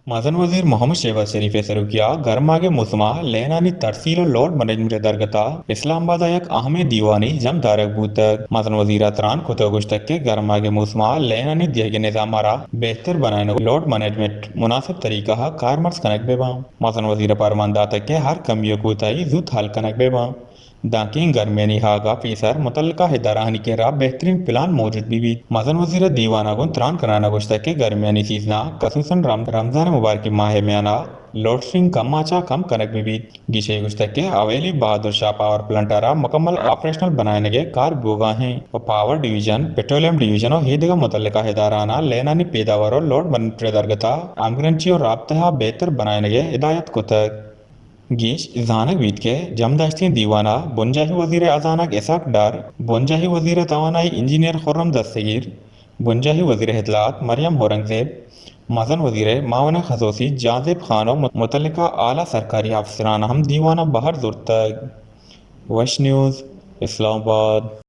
مزن وزیر محمد شہباز شریف ءِ سروکی ءَ گرماگ ءِ موسم ءَ لین آنی ترسیل ءُ لوڈ مینجمنٹ ءِ درگت ءَ اسلام آباد ءَ یک اہمیں دیوانے جم دارگ بوتگ۔ مزن وزیر ءَ تران کتگ ءُ گوشتگ کہ گرماگ ءِ موسم ءَ لین آنی دیگ ءِ نظام ءَ را بہتر بنائینگ ءُ لوڈ مینجمنٹ مناسب طریقہ ءَ کارمرز کنگ بہ باں۔ مزن وزیر ءَ پرمان داتگ کہ ہر کمی ءُ کوتاہی زوت حل کنگ بہ باں، دانکہ گرمیانی ہاگ ءَ پیسر متعلقہ ادارہانی کرا بہترین پلان موجود بہ بیت۔ مزن وزیر ءَ دیوان ءَ گوں تران کنان ءَ گوشتگ کہ گرمیانی سیزن ءَ خصوصاً رم-، رمضان ءِ مبارکیں ماہ ءِ میان ءَ لوڈ شیڈنگ کم ءَ چہ کم کنگ بہ بیت۔ گیشی ءَ گوشتگ کہ حویلی بہادر شاہ پاور پلانٹ ءَ را مکمل آپریشنل بنائینگ ءِ کار بوگ ءَ اِنت ءُ پاور ڈویژن، پٹرولیم ڈویژن ءُ ایدگہ متعلقہ ادارہاں لین آنی پیداوار ءُ لوڈ مینجمنٹ ءِ درگت ءَ ہمگرنچی ءُ رابطہ ءَ بہتر بنائینگ ءِ ہدایت کتگ۔ گیش زانگ بیت کہ جمداشتیں دیوان ءَ بنجاہی وزیر ءِ ہزانگ اسحاق ڈار، بنجاہی وزیر ءِ توانائی انجینئر خرم دستگیر، بنجاہی وزیر ءِ اطلاعات مریم اورنگزیب، مزن وزیر ءِ معاون خصوصی جہانزیب خان ءُ مت-، متعلقہ اعلیٰ سرکاری افسران ہم دیوان ءَ بہر زرتگ۔ وش نیوز، اسلام آباد۔